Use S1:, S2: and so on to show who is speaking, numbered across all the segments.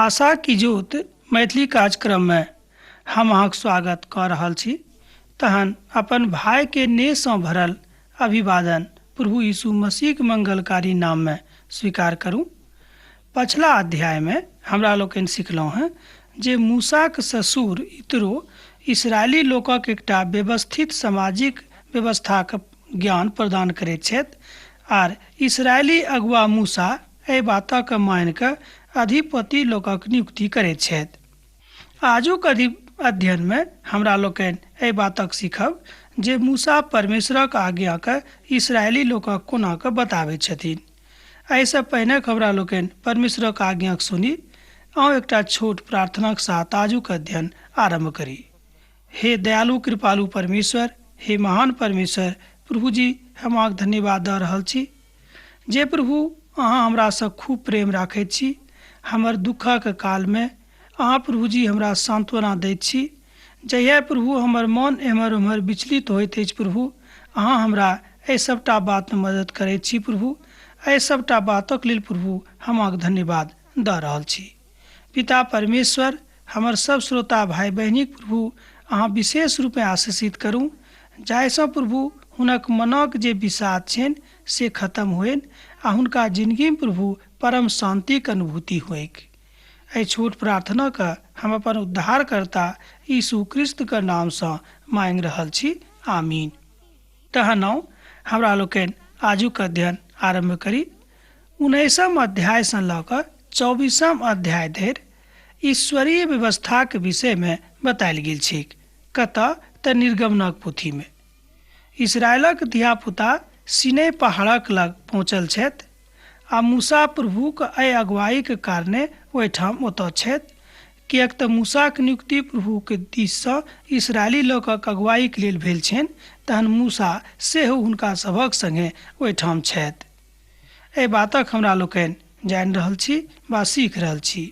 S1: आशा की ज्योत मैथिली कार्यक्रममे हम अहाँक स्वागत कऽ रहल छी। तहन अपन भाइके नेहसँ भरल अभिवादन प्रभु यीशु मसीहक मंगलकारी नाममे स्वीकार करू। पछिला अध्यायमे हमरा लोकनि सिखलहुँ हेँ जे मूसाक ससुर इतरो इस्राएली लोकक एकटा व्यवस्थित सामाजिक व्यवस्थाक ज्ञान प्रदान करैत छथि आर इस्राएली अगुआ मूसा एहि बातक मानि कऽ अधिपति लोकक नियुक्ति करैत छथि। आजुक अध्ययनमे हमरा लोकनि एहि बातक सीखब जे मूसा परमेश्वरक आज्ञाके इस्राएली लोकक कोना कऽ बताबैत छथिन। एहिसँ पहिने हमरा लोकनि परमेश्वरक आज्ञाक सुनी, आउ एकटा छोट प्रार्थनाक साथ आजुक अध्ययन आरम्भ करी। हे दयालु कृपालु परमेश्वर, हे महान परमेश्वर प्रभु जी, हम अहाँके धन्यवाद दऽ रहल छी जे प्रभु अहाँ हमरासँ खूब प्रेम राखैत छी। हमर दुःखक कालमे अहाँ प्रभु जी हमरा सान्त्वना दैत छी। जहिया प्रभु हमर मन एम्हर ओम्हर विचलित होइत अछि प्रभु, अहाँ हमरा एहि सभटा बातमे मदद करैत छी प्रभु। एहि सभटा बातक लेल प्रभु हम अहाँके धन्यवाद दऽ रहल छी। पिता परमेश्वर, हमर सब श्रोता भाइ बहिनीक प्रभु अहाँ विशेष रूपेँ आशीषित करू, जाहिसँ प्रभु हुनक मनक जे विषाद छनि से खत्म होइन आ हुनका जिनगीमे प्रभु परम शान्तिक अनुभूति होइक। एहि छोट प्रार्थनाके हम अपन उद्धारकर्ता यीशु क्रिस्तके नामसँ मांगि रहल छी, आमीन। तहन आउ हमरा लोकनि आजुक अध्ययन आरम्भ करी। 19 अध्यायसँ लऽ कऽ 24 अध्याय धरि ईश्वरीय व्यवस्थाक विषयमे बतायल गेल छैक। कतऽ? तऽ निर्गमनक पोथीमे। इस्राएलक धियापुता सीनै पहाड़क लग पहुँचल छथि आ मूसा प्रभुक एहि अगुवाईक कारणे ओहिठाम ओतऽ छथि, किएक तऽ मूसाक नियुक्ति प्रभुक दिससँ इस्राएली लोकक अगुवाईक लेल भेल छनि, तहन मूसा सेहो हुनका सभक संगे ओहिठाम छथि। एहि बातक हमरा लोकनि जानि रहल छी वा सीख रहल छी।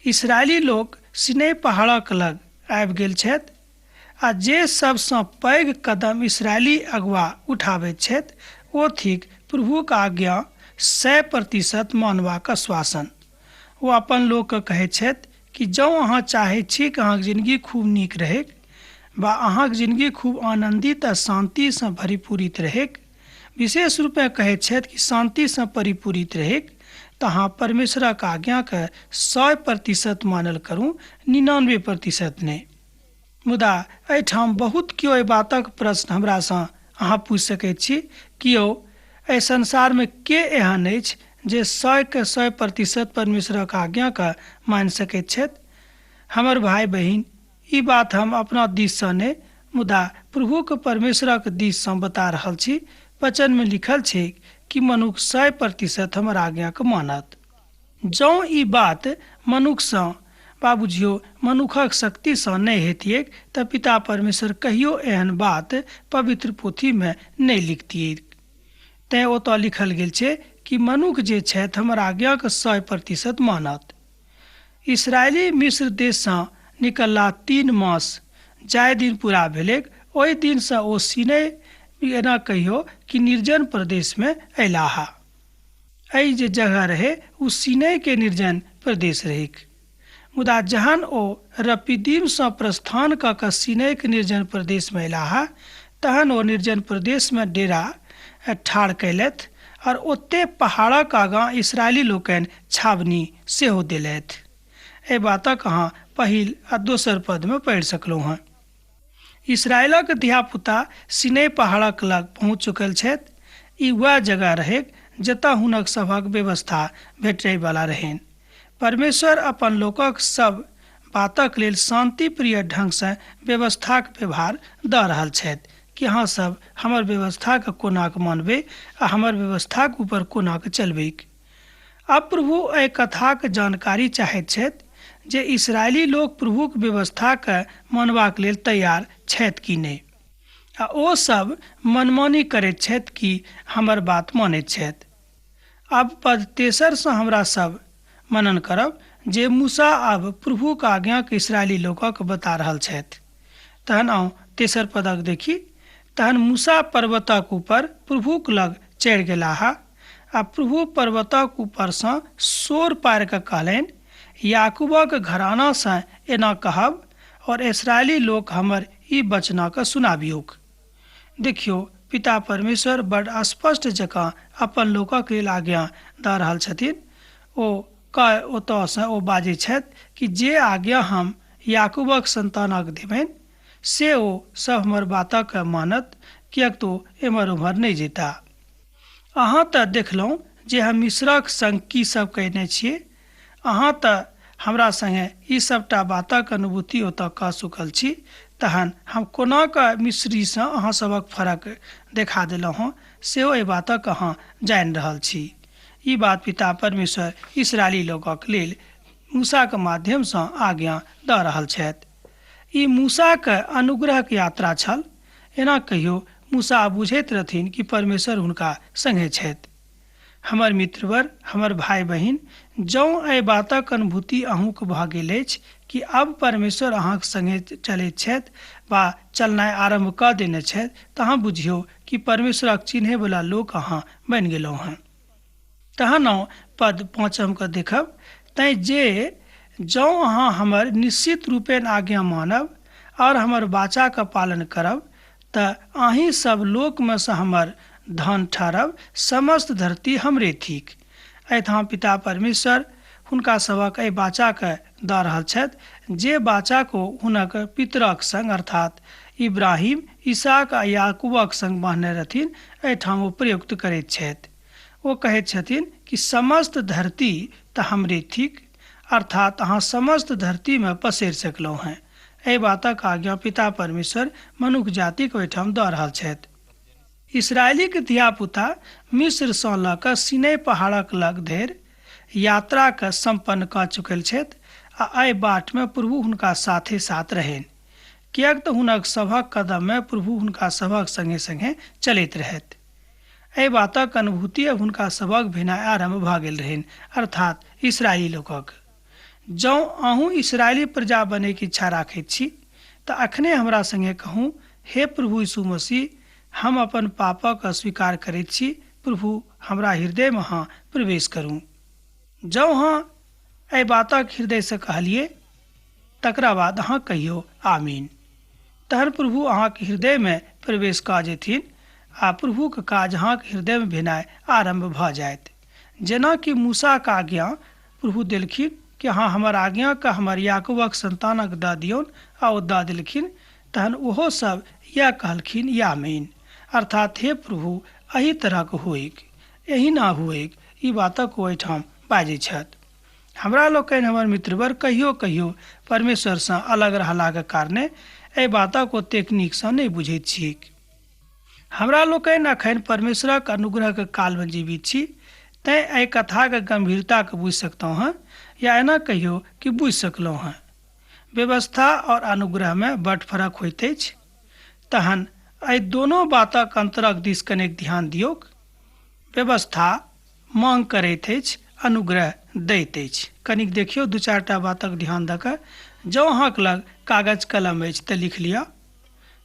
S1: इस्राएली लोक सीनै पहाड़क लग आबि गेल छथि आ जे सबसँ पैघ कदम इस्राएली अगुआ उठाबैत छथि ओ थिक प्रभुक आज्ञा 100% मानबाक आश्वासन। ओ अपन लोककेँ कहैत छथि कि जँ अहाँ चाहैत छी कि अहाँक जिनगी खूब नीक रहैक वा अहाँक जिनगी खूब आनन्दित आ शान्तिसँ भरिपूरित रहैक, विशेष रूपेँ कहैत छथि कि शान्तिसँ परिपूरित रहैक, तऽ अहाँ परमेश्वरक आज्ञाकेँ 100% मानल करू, 99% नहि। मुदा एहिठाम बहुत केओ एहि बातक प्रश्न हमरासँ अहाँ पूछि सकैत छी कि यौ एहि संसारमे के एहन अछि जे 100के 100% परमेश्वरक आज्ञाकेँ मानि सकैत छथि? हमर भाय बहिन, ई बात हम अपना दिससँ नहि, मुदा प्रभुक परमेश्वरक दिससँ बता रहल छी। वचनमे लिखल छैक कि मनुख 100% हमर आज्ञाकेँ मानत। जँ ई बात मनुखसँ वा बुझियौ मनुखक शक्तिसँ नहि हेतिऐक तँ पिता परमेश्वर कहियो एहन बात पवित्र पोथीमे नहि लिखतिऐक। तेँ ओतऽ लिखल गेल छै कि मनुख जे छथि हमर आज्ञाकेँ 100% मानत। इस्राएली मिस्र देशसँ निकलला 3 मास जाहि दिन पूरा भेलैक ओहि दिनसँ ओ सीनै एना कहियौ कि निर्जन प्रदेशमे अयलाह। एहि जे जगह रहै ओ सीनैके निर्जन प्रदेश रहैक। मुदा जहन ओ रपीदीमसँ प्रस्थान कऽ कऽ सीनैक निर्जन प्रदेशमे अयलाह तहन ओ निर्जन प्रदेशमे डेरा ठाढ़ कयलथि और ओते पहाड़क आगाँ इस्राएली लोकनि छावनी सेहो देलथि। एहि बातक अहाँ पहिल आ दोसर पदमे पढ़ि सकलहुँ हँ। इस्राएलक धियापुता सीनै पहाड़क लग पहुँच चुकल छथि। ई वएह जगह रहैक जतऽ हुनक सभक व्यवस्था भेटैवला रहनि। परमेश्वर अपन लोकक सभ बातक लेल शान्तिप्रिय ढंगसँ व्यवस्थाक व्यवहार दऽ रहल छथि कि अहाँ सभ हमर व्यवस्थाके कोनाक मानबै आ हमर व्यवस्थाक ऊपर कोनाक चलबैक। आब प्रभु एहि कथाक जानकारी चाहैत छथि जे इस्राएली लोक प्रभुक व्यवस्थाके मानबाक लेल तैयार छथि कि नहि, आ ओ सभ मनमानी करैत छथि कि हमर बात मानैत छथि। आब पद 3 हमरा सभ मनन करब जे मूसा आब प्रभुक आज्ञाक इस्राएली लोकक बता रहल छथि। तहन आउ 3 पदक देखी। तहन मूसा पर्वतक ऊपर प्रभुक लग चढ़ि गेलाह आ प्रभु पर्वतक ऊपरसँ शोर पारि कऽ कहलनि, याकूबक घरानासँ एना कहब और इसराइली लोक हमर ई वचनाके सुनाबियौक। देखियौ, पिता परमेश्वर बड स्पष्ट जकाँ अपन लोकक लेल आज्ञा दऽ रहल छथिन। ओ ओतऽसँ ओ बाजै छथि कि जे आज्ञा हम याकूबक संतानक देबनि से ओ सब हमर बातक मानत, किएक तो एम्हर ओम्हर नहि जेता। अहाँ तऽ देखलहुँ जे हम मिस्रक संग की सब कयने छियै। अहाँ तऽ हमरा संगे ई सबटा बातक अनुभूति ओतऽ कऽ चुकल छी, तहन हम कोना कऽ मिस्रीसँ अहाँ सबक फरक देखा देलहुँ हँ, सेहो एहि बातक अहाँ जानि रहल छी। ई बात पिता परमेश्वर इसराइली लोकक लेल मूसाक माध्यमसँ आज्ञा दऽ रहल छथि। ई मूसाक अनुग्रहक यात्रा छल। एना कहियो मूसा बुझैत रहथिन कि परमेश्वर हुनका संगे छथि। हमर मित्रवर, हमर भाई बहिन, जौं एहि बातक अनुभूति अहूँके भऽ गेल अछि कि अब परमेश्वर अहाँके संगे चलैत छथि वा चलनाइ आरम्भ कऽ देने छथि, तऽ अहाँ बुझियौ कि परमेश्वरक चिन्हैवला लोक अहाँ बनि गेलहुँ हँ। तहन पद 5 के देखब, तैँ जे जौं अहाँ हमर निश्चित रूपेण आज्ञा मानब और हमर वाचाके पालन करब तऽ अहीं सब लोकमे सँ हमर धन ठहरब, समस्त धरती हमरे थीक। एहिठाम पिता परमेश्वर हुनका सभक एहि वाचाके दऽ रहल छथि जे वाचाक ओ हुनक पितरक संग अर्थात इब्राहिम, इसहाक आ याकूबक संग बान्हने रहथिन, एहिठाम ओ प्रयुक्त करैत छथि। ओ कहैत छथिन कि समस्त धरती तऽ हमरे थीक, अर्थात अहाँ समस्त धरतीमे पसरि सकलहुँ हेँ। एहि बातक आज्ञा पिता परमेश्वर मनुख जातिक ओहिठाम दऽ रहल छथि। इसराइलीक धियापुता मिस्रसँ लऽ कऽ सिनै पहाड़क लग धरि यात्राके सम्पन्न कऽ चुकल छथि आ एहि बाटमे प्रभु हुनका साथे साथ रहनि, किएक तऽ हुनक सभक कदममे प्रभु हुनका सभक संगे संगे चलैत रहथि। एहि बातक अनुभूति अब हुनका सभक भेनाइ आरम्भ भऽ गेल रहनि, अर्थात इसराइली लोकक। जौं अहूँ इसराइली प्रजा बनैके इच्छा राखैत छी तऽ अखने हमरा संगे कहू, हे प्रभु यीशु मसीह, हम अपन पापक अस्वीकार करैत छी, प्रभु हमरा हृदयमे अहाँ प्रवेश करू। जौं अहाँ एहि बातक हृदयसँ कहलियै तकरा बाद अहाँ कहियौ आमीन। तहन प्रभु अहाँके हृदयमे प्रवेश कऽ जेथिन आ प्रभुके काज अहाँके हृदयमे भेनाइ आरम्भ भऽ जायत। जेना कि मूसाके आज्ञा प्रभु देलखिन कि अहाँ हमर आज्ञाके हमर याकूबक संतानक दऽ दियौन, आ ओ दऽ देलखिन, तहन ओहो सब इएह कहलखिन यामीन, अर्थात हे प्रभु एहि तरहक होइक, एहिना होइक। ई बातक ओ एहिठाम बाजै छथि। हमरा लोकनि हमर मित्रवर कहियो कहियो परमेश्वरसँ अलग रहलाक कारणे एहि बातक ओतेक नीकसँ नहि बुझैत छियैक। हमरा लोकनि अखन परमेश्वरक अनुग्रहक कालमे जीवित छी, तैँ एहि कथाक गंभीरताके बुझि सकतहुँ हँ, या एना कहियो कि बुझि सकलहुँ हँ। व्यवस्था और अनुग्रहमे बड फरक होइत अछि। तहन एहि दोनो बातक अंतरक दिस कनेक ध्यान दियौक। व्यवस्था मांग करैत अछि, अनुग्रह दैत अछि। कनिक देखियौ, दू चारिटा बातक ध्यान दऽ कऽ। जँ अहाँके लग कागज कलम अछि तऽ लिख लिअ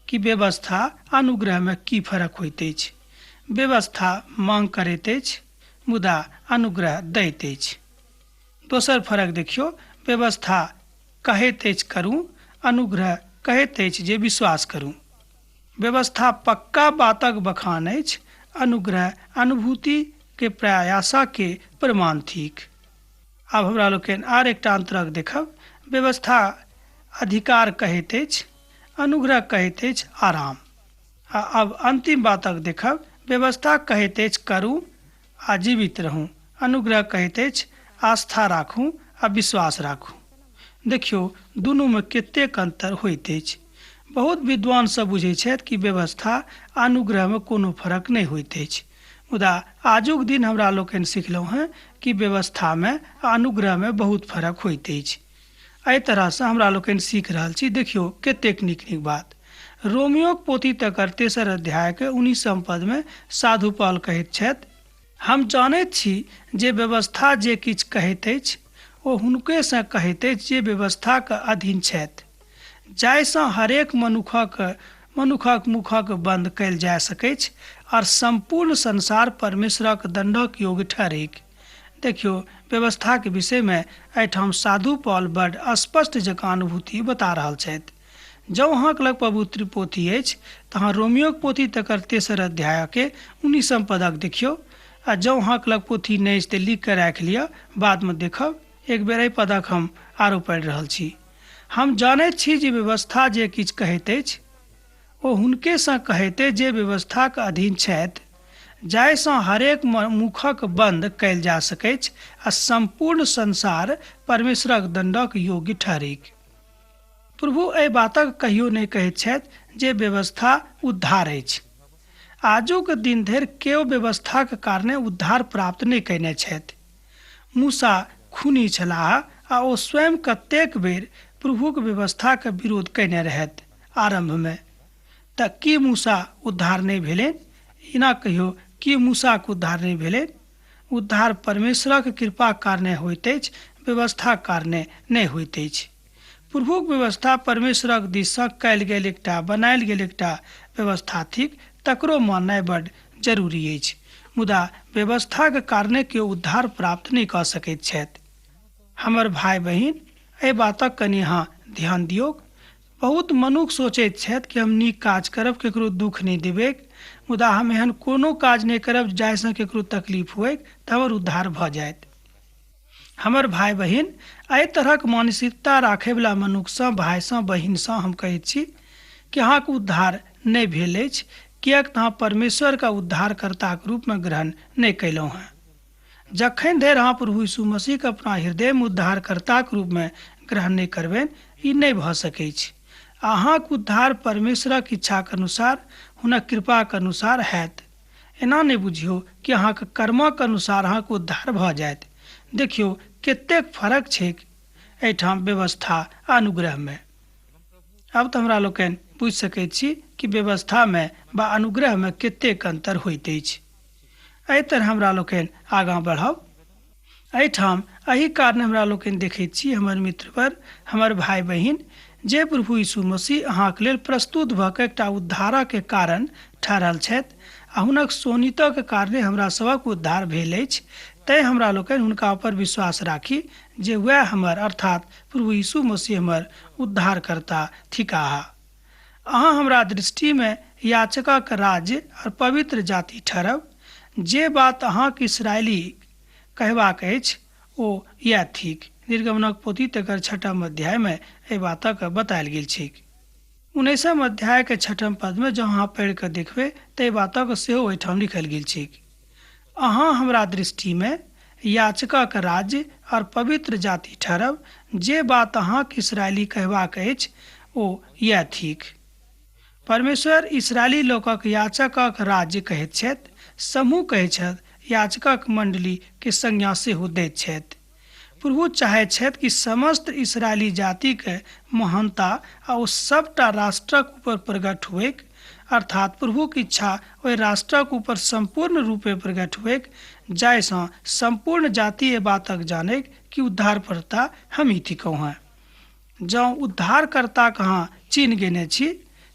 S1: कि व्यवस्था अनुग्रहमे की फरक होइत अछि। व्यवस्था मांग करैत अछि, मुदा अनुग्रह दैत अछि। दोसर फरक देखियौ, व्यवस्था कहैत अछि करू, अनुग्रह कहैत अछि जे विश्वास करू। व्यवस्था पक्का बातक बखान अछि, अनुग्रह अनुभूति के प्रयासा के प्रमाण थीक। आब हमरा लोकनि आर एकटा अंतरक देखब। व्यवस्था अधिकार कहैत अछि, अनुग्रह कहैत अछि आराम। आ अब अंतिम बातक देखब, व्यवस्था कहैत अछि करू आ जीवित रहू, अनुग्रह कहैत अछि आस्था राखू आ विश्वास राखू। देखियौ दुनूमे कतेक अंतर होइत अछि। बहुत विद्वान सब बुझै छथि कि व्यवस्था आ अनुग्रहमे कोनो फरक नहि होइत अछि, मुदा आजुक दिन हमरा लोकनि सिखलहुँ हँ कि व्यवस्थामे आ अनुग्रहमे बहुत फरक होइत अछि। एहि तरहसँ हमरा लोकनि सीख रहल छी। देखियौ कतेक नीक नीक बात। रोमियोक पोथी तकर 3 अध्यायके 19 पदमे साधु पॉल कहैत छथि, हम जानैत छी जे व्यवस्था जे किछु कहैत अछि ओ हुनकेसँ कहैत अछि जे व्यवस्थाक अधीन छथि, जाहिसँ हरेक मनुखक मुखक बंद कयल जा सकैछ और संपूर्ण संसार परमेश्वरक दंडक योग्य ठहरैक। देखियौ, व्यवस्थाक विषयमे एहिठाम साधु पॉल बड स्पष्ट जकाँ अनुभूति बता रहल छथि। जँ अहाँके लग पवित्र पोथी अछि तऽ अहाँ रोमियोक पोथी तकर तेसर अध्यायके 19म पदक देखियौ, आ जँ अहाँके लग पोथी नहि अछि तऽ लिख कऽ राखि लिअ, बादमे देखब। एक बेर एहि पदक हम आरो पढ़ि रहल छी। हम जानैत छी जे व्यवस्था जे किछु कहैत अछि ओ हुनकेसँ कहैत अछि जे व्यवस्थाक अधीन छथि, जाहिसँ हरेक मुखक बन्द कयल जा सकैछ आ सम्पूर्ण संसार परमेश्वरक दण्डक योग्य ठहरैक। प्रभु एहि बातक कहियो नहि कहैत छथि जे व्यवस्था उद्धार अछि। आजुक दिन धरि केओ व्यवस्थाक कारणे उद्धार प्राप्त नहि कयने छथि। मूसा खूनी छलाह आ ओ स्वयं कतेक बेर प्रभुक व्यवस्थाक विरोध कयने रहथि आरम्भमे। तऽ की मूसा उद्धार नहि भेलनि? एना कहियो की मूसाक उद्धार नहि भेलनि? उद्धार परमेश्वरक कृपाक कारणे होइत अछि, व्यवस्थाक कारणे नहि होइत अछि। प्रभुक व्यवस्था परमेश्वरक दिससँ कयल गेल एकटा बनायल गेल एकटा व्यवस्था थिक, तकरो माननाइ बड्ड जरूरी अछि। मुदा व्यवस्थाक कारणे केओ उद्धार प्राप्त नहि कऽ सकैत छथि। हमर भाय बहिन, एहि बातक कनि अहाँ ध्यान दियौक। बहुत मनुख सोचैत छथि कि हम नीक काज करब, केकरो दुःख नहि देबैक, मुदा हम एहन कोनो काज नहि करब जाहिसँ केकरो तकलीफ होइक तऽ हमर उद्धार भऽ जायत। हमर भाय बहिन, एहि तरहक मानसिकता राखयवला मनुखसँ, भायसँ, बहिनसँ हम कहैत छी कि अहाँके उद्धार नहि भेल अछि, किएक तऽ अहाँ परमेश्वरके उद्धारकर्ताक रूपमे ग्रहण नहि कयलहुँ हेँ। जखन धरि अहाँ प्रभु यीशु मसीहके अपना हृदयमे उद्धारकर्ताक रूपमे ग्रहण नहि करबनि, ई नहि भऽ सकैछ। अहाँक उद्धार परमेश्वरक इच्छाक अनुसार, हुनक कृपाक अनुसार हैत। एना नहि बुझियौ कि अहाँके कर्मक अनुसार अहाँके उद्धार भऽ जायत। देखियौ कतेक फर्क छैक एहिठाम व्यवस्था आ अनुग्रहमे। आब तऽ हमरा लोकनि बुझि सकैत छी कि व्यवस्थामे वा अनुग्रहमे कतेक अन्तर होइत अछि। एहि तरह हमरा लोकनि आगाँ बढ़ब। एहिठाम एहि कारण हमरा लोकनि देखैत छी, हमर मित्रवर, हमर भाय बहिन, जे प्रभु यीशु मसीह अहाँके लेल प्रस्तुत भऽ कऽ एकटा उद्धारक कारण ठहरल छथि आ हुनक शोणितक कारणे हमरा सभक उद्धार भेल अछि, तैँ हमरा लोकनि हुनका ऊपर विश्वास राखी जे वएह हमर अर्थात प्रभु यीशु मसीह हमर उद्धारकर्ता थिकाह। अहाँ हमरा दृष्टिमे याचकक राज्य और पवित्र जाति ठहरब। जे बात अहाँक इस्राएली कहबाक अछि ओ इएह थिक। निर्गमनक पोथी तकर छठम अध्यायमे एहि बातक बतायल गेल छैक। 19म अध्यायके छठम पदमे जँ अहाँ पढ़ि कऽ देखबै तऽ एहि बातक सेहो ओहिठाम लिखल गेल छैक। अहाँ हमरा दृष्टिमे याचकक राज्य और पवित्र जाति ठहरब। जे बात अहाँक इस्राएली कहबाक अछि ओ इएह थिक। परमेश्वर इस्राएली लोकक याचकक राज्य कहैत छथि, समूह कहैत छथि, याचकक मंडली के संज्ञा सेहो दैत छथि। प्रभु चाहैत छथि कि समस्त इस्राएली जातिक महानता आ ओ सबटा राष्ट्रक ऊपर प्रकट हुएक, अर्थात प्रभुक इच्छा ओहि राष्ट्रक ऊपर सम्पूर्ण रूपे प्रकट हुएक, जाहिसँ सम्पूर्ण जाति एहि बातक जानैक कि उद्धारकर्ता हम ही थिकहुँ हेँ। जँ उद्धारकर्ताक अहाँ चिन्ह गेने छी,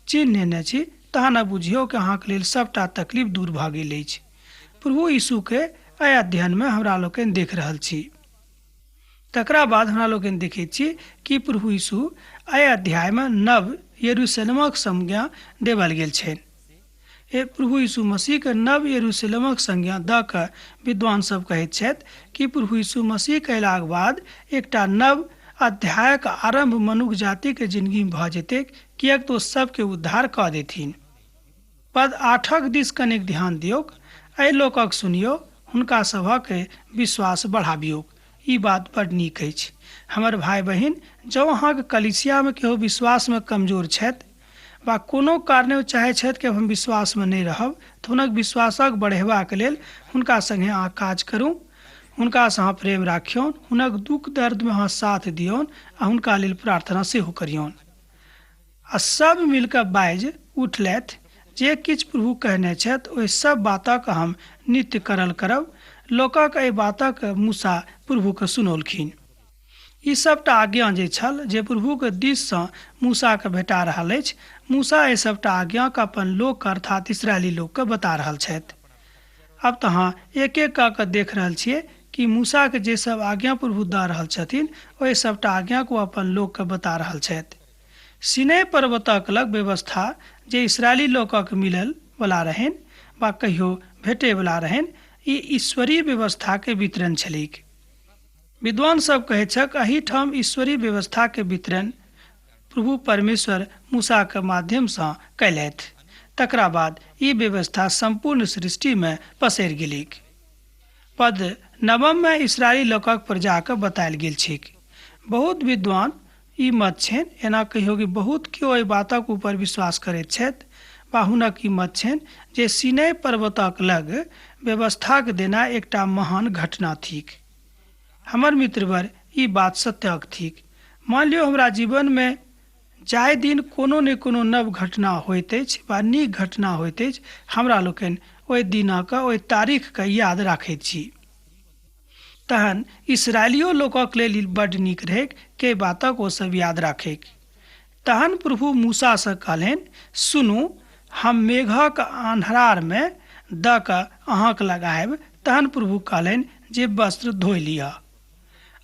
S1: चिन्ह नेने छी, तहन आब बुझियौ कि अहाँके लेल सबटा तकलीफ दूर भऽ गेल अछि। प्रभु यीशुके एहि अध्ययनमे हमरा लोकनि देख रहल छी। तकरा बाद हमरा लोकनि देखैत छी कि प्रभु यीशु एहि अध्यायमे नव यरूशलेमक संज्ञा देवल गेल छनि। ए प्रभु यीशु मसीहके नव यरूशलेमक संज्ञा दऽ कऽ विद्वान सब कहैत छथि कि प्रभु यीशु मसीह अयलाक बाद एकटा नव अध्यायक आरम्भ मनुख जातिके जिंदगीमे भऽ जेतैक, किएक तऽ ओ सबके उद्धार कऽ देथिन। पद 8 दिस कनिक ध्यान दियौक। एहि लोकक सुनियौ, हुनका सभक विश्वास बढ़ाबियौक। ई बात बड नीक अछि। हमर भाय बहिन, जँ अहाँके कलीसियामे केओ विश्वासमे कमजोर छथि वा कोनो कारणे ओ चाहैत छथि कि हम विश्वासमे नहि रहब, तऽ हुनक विश्वासक बढ़ेबाक लेल हुनका सङ्गे अहाँ काज करू, हुनकासँ अहाँ प्रेम राखियौन, हुनक दुःख दर्दमे अहाँ साथ दियौन आ हुनका लेल प्रार्थना सेहो करियौन। आ सब मिलकऽ बाजि उठलथि, जे किछु प्रभु कहने छथि ओहि सब बातक हम नित्य करल करब। लोकक एहि बातक मूसा प्रभुके सुनौलखिन। ई सबटा आज्ञा जे छल, जे प्रभुक दिससँ मूसाके भेटा रहल अछि, मूसा एहि सबटा आज्ञाके अपन लोक अर्थात इस्राएली लोकके बता रहल छथि। आब तऽ अहाँ एक एक कऽ कऽ देख रहल छियै कि मूसाके जे सब आज्ञा प्रभु दऽ रहल छथिन ओहि सबटा आज्ञाके ओ अपन लोकके बता रहल छथि। सिनै पर्वतक लग व्यवस्था जे इसराइली लोकक मिलल वाला रहनि वा कहियो भेटै वाला रहनि, ई ईश्वरीय व्यवस्थाके वितरण छलैक। विद्वान सब कहैत छक एहिठाम ईश्वरीय व्यवस्थाके वितरण प्रभु परमेश्वर मूसाके माध्यमसँ कयलथि। तकरा बाद ई व्यवस्था सम्पूर्ण सृष्टिमे पसरि गेलैक। पद 9 में इसराइली लोकक प्रजाके बतायल गेल छैक। बहुत विद्वान ई मत छनि, एना कहियो कि बहुत केओ एहि बातक ऊपर विश्वास करैत छथि वा हुनक ई मत छनि जे सिनै पर्वतक लग व्यवस्थाक देना एकटा महान घटना थिक। हमर मित्रवर, ई बात सत्यक थिक। मान लियौ हमरा जीवनमे जाहि दिन कोनो ने कोनो नव घटना होइत अछि वा नीक घटना होइत अछि, हमरा लोकनि ओहि दिनक ओहि तारीखके याद राखैत छी। तहन इसराइलियो लोकक लेल ई बड्ड नीक रहैक के बातक ओ सब याद राखैक। तहन प्रभु मूसासँ कहलनि, सुनू, हम मेघक अन्हरारमे दऽ कऽ अहाँक लग आयब। तहन प्रभु कहलनि जे वस्त्र धोइ लिअ।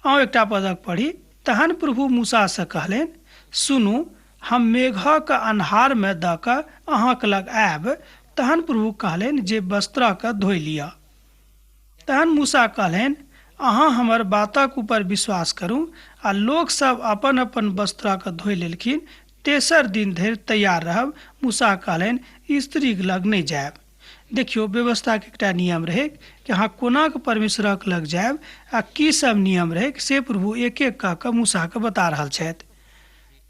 S1: आउ एकटा पदक पढ़ी। तहन प्रभु मूसासँ कहलनि, सुनू, हम मेघक अन्हारमे दऽ कऽ अहाँक लग आयब। तहन प्रभु कहलनि जे वस्त्रके धोइ लिअ। तहन मूसा कहलनि, अहाँ हमर बातक ऊपर विश्वास करू। आ लोकसभ अपन अपन वस्त्रके धोइ लेलखिन। तेसर दिन धरि तैयार रहब। मूसा कहलनि, स्त्रीके लग नहि जायब। देखियौ, व्यवस्थाके एकटा नियम रहै कि अहाँ कोना कऽ परमेश्वरक लग जायब आ की सब नियम रहै से प्रभु एक एक कऽ कऽ मूसाके बता रहल छथि।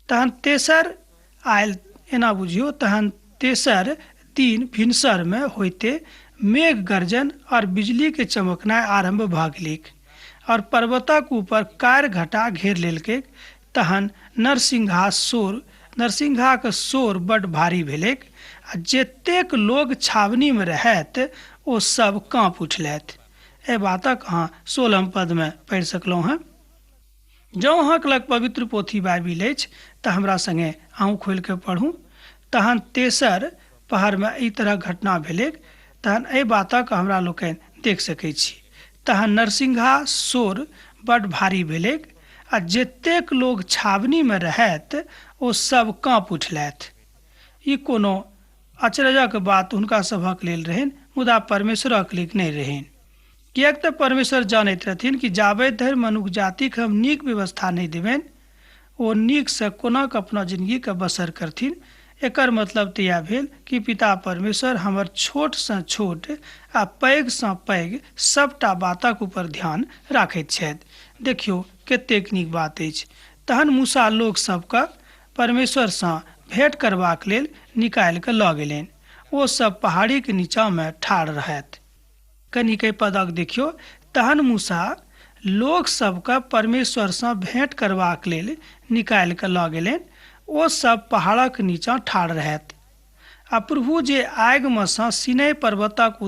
S1: तहन तेसर आयल, एना बुझियौ, तहन तेसर दिन भिनसरमे होइते मेघ गर्जन और बिजली के चमकनाइ आरम्भ भऽ गेलैक और पर्वतक ऊपर कार घटा घेर लेलकै। तहन नरसिंहाक शोर बड्ड भारी भेलैक आ जतेक लोग छावनीमे रहैत ओ सब काँप उठलथि। एहि बातक अहाँ 16 पदमे पढ़ि सकलहुँ हेँ। जँ अहाँके लग पवित्र पोथी बाइबिल अछि तऽ हमरा संगे अहूँ खोलि कऽ पढ़ू। तहन तेसर पहरमे एहि तरहक घटना भेलैक। तहन एहि बातक हमरा लोकनि देख सकै छी। तहन नरसिंहा शोर बड्ड भारी भेलैक आ जतेक लोग छावनीमे रहैत ओ सब काँप उठलथि। ई कोनो अचरजक बात हुनका सभक लेल रहनि, मुदा परमेश्वरक लेल नहि रहनि। किएक तऽ परमेश्वर जानैत रहथिन कि जाबे धरि मनुख जातिक हम नीक व्यवस्था नहि देबनि, ओ नीकसँ कोना कऽ अपना जिनगीके बसर करथिन। एकर मतलब तऽ इएह भेल कि पिता परमेश्वर हमर छोटसँ छोट आ पैघसँ पैघ सबटा बातक ऊपर ध्यान राखैत छथि। देखियौ कतेक नीक बात अछि। तहन मूसा लोक सबके परमेश्वरसँ भेंट करबाक लेल निकालि कऽ लऽ गेलनि। ओ सब पहाड़ीके नीचाँमे ठाढ़ रहथि। कनिके पदक देखियौ। तहन मूसा लोक सबके परमेश्वरसँ भेंट करबाक लेल निकालि कऽ लऽ गेलनि। ओ सब पहाड़क नीचाँ ठाढ़ रहथि। आ प्रभु जे आगिमे सँ सिनै पर्वतक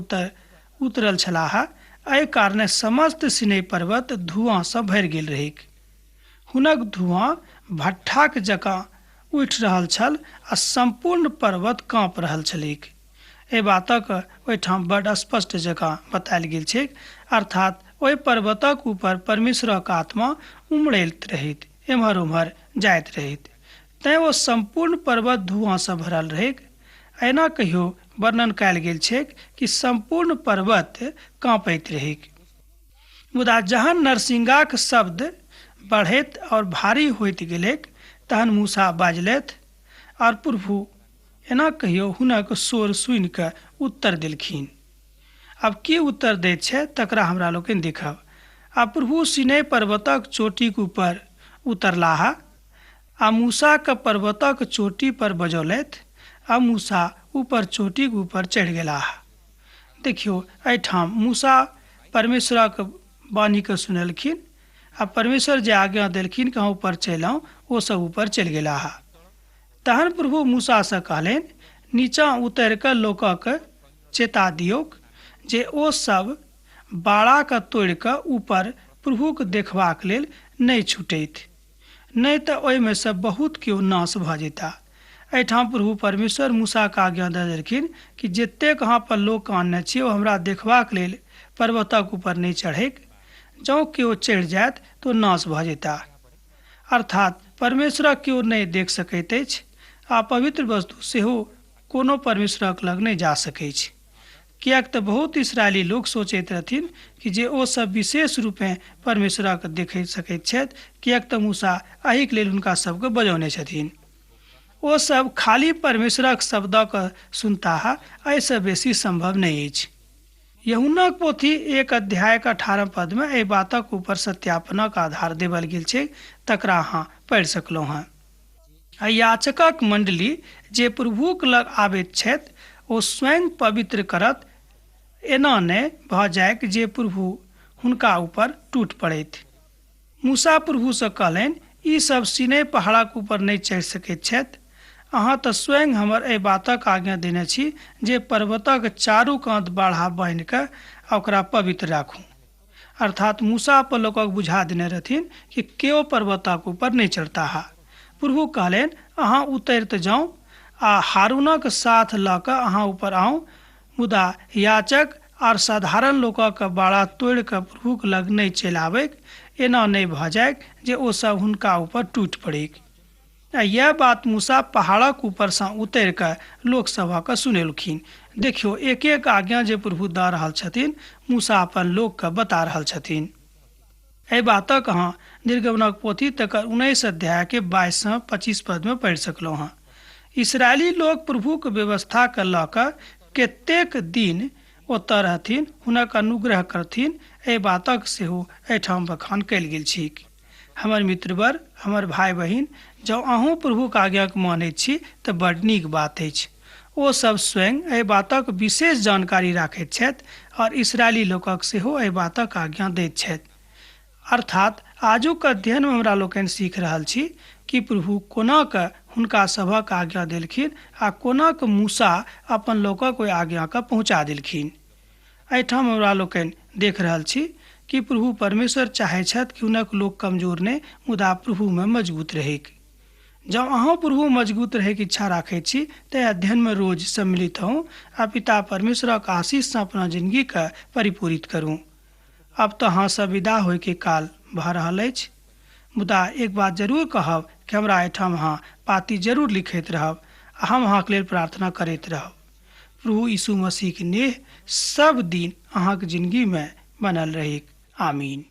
S1: उतरल छलाह, एहि कारणे समस्त सिनै पर्वत धुआँसँ भरि गेल रहैक। हुनक धुआँ भट्ठाक जकाँ उठि रहल छल आ सम्पूर्ण पर्वत काँप रहल छलैक। एहि बातक ओहिठाम बड्ड स्पष्ट जकाँ बतायल गेल छैक। अर्थात ओहि पर्वतक ऊपर परमेश्वरक आत्मा उमड़ैत रहैत, एम्हर ओम्हर जाइत रहैत, तैँ ओ सम्पूर्ण पर्वत धुआँसँ भरल रहैक। एना कहियो वर्णन कयल गेल छैक कि सम्पूर्ण पर्वत काँपैत रहैक। मुदा जहन नरसिंहाक शब्द बढ़ैत और भारी होइत गेलैक, तहन मूसा बाजलथि और प्रभु एना कहियो हुनक शोर सुनि कऽ उत्तर देलखिन। आब की उत्तर दैत छै तकरा हमरा लोकनि देखब। आ प्रभु सिनै पर्वतक चोटीक ऊपर उतरलाह आ मूसाके पर्वतक चोटी पर बजौलथि आ मूसा ऊपर चोटीक ऊपर चढ़ि गेलाह। देखियौ, एहिठाम मूसा परमेश्वरक वाणीके सुनलखिन आ परमेश्वर जे आज्ञा देलखिन कि अहाँ ऊपर चलि आउ, ओ सब ऊपर चलि गेलाह। तहन प्रभु मूसासँ कहलनि, नीचाँ उतरि कऽ लोकक चेता दियौक जे ओ सब बाड़ाके तोड़ि कऽ ऊपर प्रभुक देखबाक लेल नहि छुटैत, नहि तऽ ओहिमे सँ बहुत केओ नाश भऽ जेता। एहिठाम प्रभु परमेश्वर मूसाके आज्ञा दऽ देलखिन कि जतेक अहाँ पर लोक आनने छी ओ हमरा देखबाक लेल पर्वतक ऊपर नहि चढ़ैक, जँ केओ चढ़ि जायत तऽ नाश भऽ जेताह। अर्थात परमेश्वरक केओ नहि देख सकैत अछि आ पवित्र वस्तु सेहो कोनो परमेश्वरक लग नहि जा सकैछ। किएक तऽ बहुत इसराइली लोक सोचैत रहथिन कि जे ओ सब विशेष रूपेँ परमेश्वरक देख सकैत छथि, किएक तऽ मूसा एहिके लेल हुनका सबके बजौने छथिन। ओ सब खाली परमेश्वरक शब्दक सुनताह, एहिसँ बेसी संभव नहि अछि। यूहन्नाक पोथी 1 अध्यायक 18 पदमे एहि बातक ऊपर सत्यापनक आधार देवल गेल छै, तकरा अहाँ पढ़ि सकलहुँ हँ। आ याचकक मंडली जे प्रभुक लग आबैत छथि ओ स्वयं पवित्र करत, एना नहि भऽ जाइक जे प्रभु हुनका ऊपर टूटि पड़थि। मूसा प्रभुसँ कहलनि, ई सब सीनै पहाड़क ऊपर नहि चढ़ि सकैत छथि। अहाँ तऽ स्वयं हमर एहि बातक आज्ञा देने छी जे पर्वतक चारू कात बाढ़ा बान्हि कऽ ओकरा पवित्र राखू। अर्थात मूसा पर लोकक बुझा देने रहथिन कि केओ पर्वतक ऊपर नहि चढ़ताह। प्रभु कहलनि, अहाँ उतरि तऽ जाउ आ हारूनक साथ लऽ कऽ अहाँ ऊपर आउ, मुदा याचक आर साधारण लोकक बाड़ा तोड़ि कऽ प्रभुक लग नहि चलि आबैक, एना नहि भऽ जाइक जे ओ सब हुनका ऊपर टूटि पड़ैक। आ यैह बात मूसा पहाड़क ऊपरसँ उतरि कऽ लोक सभक सुनेलखिन। देखियौ, एक एक आज्ञा जे प्रभु दऽ रहल छथिन मूसा अपन लोकके बता रहल छथिन। एहि बातक अहाँ निर्गमनक पोथी तकर 19 अध्याय के 22 सँ 25 पदमे पढ़ि सकलहुँ हँ। इसराइली लोक प्रभुक व्यवस्थाके लऽ कऽ कतेक दिन ओतऽ रहथिन, हुनक अनुग्रह करथिन, एहि बातक सेहो एहिठाम बखान कयल गेल छैक। हमर मित्रवर, हमर भाय बहिन, जँ अहूँ प्रभुक आज्ञाक मानैत छी तऽ बड नीक बात अछि। ओ सब स्वयं एहि बातक विशेष जानकारी राखैत छथि और इसराइली लोकक सेहो एहि बातक आज्ञा दैत छथि। अर्थात आजुक अध्ययनमे हमरा लोकनि सीख रहल छी कि प्रभु कोना कऽ हुनका सभक आज्ञा देलखिन आ कोना कऽ मूसा अपन लोकक ओहि आज्ञाके पहुँचा देलखिन। एहिठाम हमरा लोकनि देख रहल छी कि प्रभु परमेश्वर चाहै छथि कि हुनक लोक कमजोर नहि मुदा प्रभुमे मजबूत रहैक। जँ अहूँ प्रभु मजबूत रहैके इच्छा राखैत छी तऽ अध्ययनमे रोज सम्मिलित होउ आ पिता परमेश्वरक आशीषसँ अपना जिंदगीके परिपूरित करू। अब तऽ अहाँसँ विदा होइके काल भऽ रहल अछि, मुदा एक बात जरूर कहब कि हमरा एहिठाम अहाँ पाती जरूर लिखैत रहब आ हम अहाँके लेल प्रार्थना करैत रहब। प्रभु यीशु मसीहके नेह सब दिन अहाँके जिंदगीमे बनल रहैक। आमीन।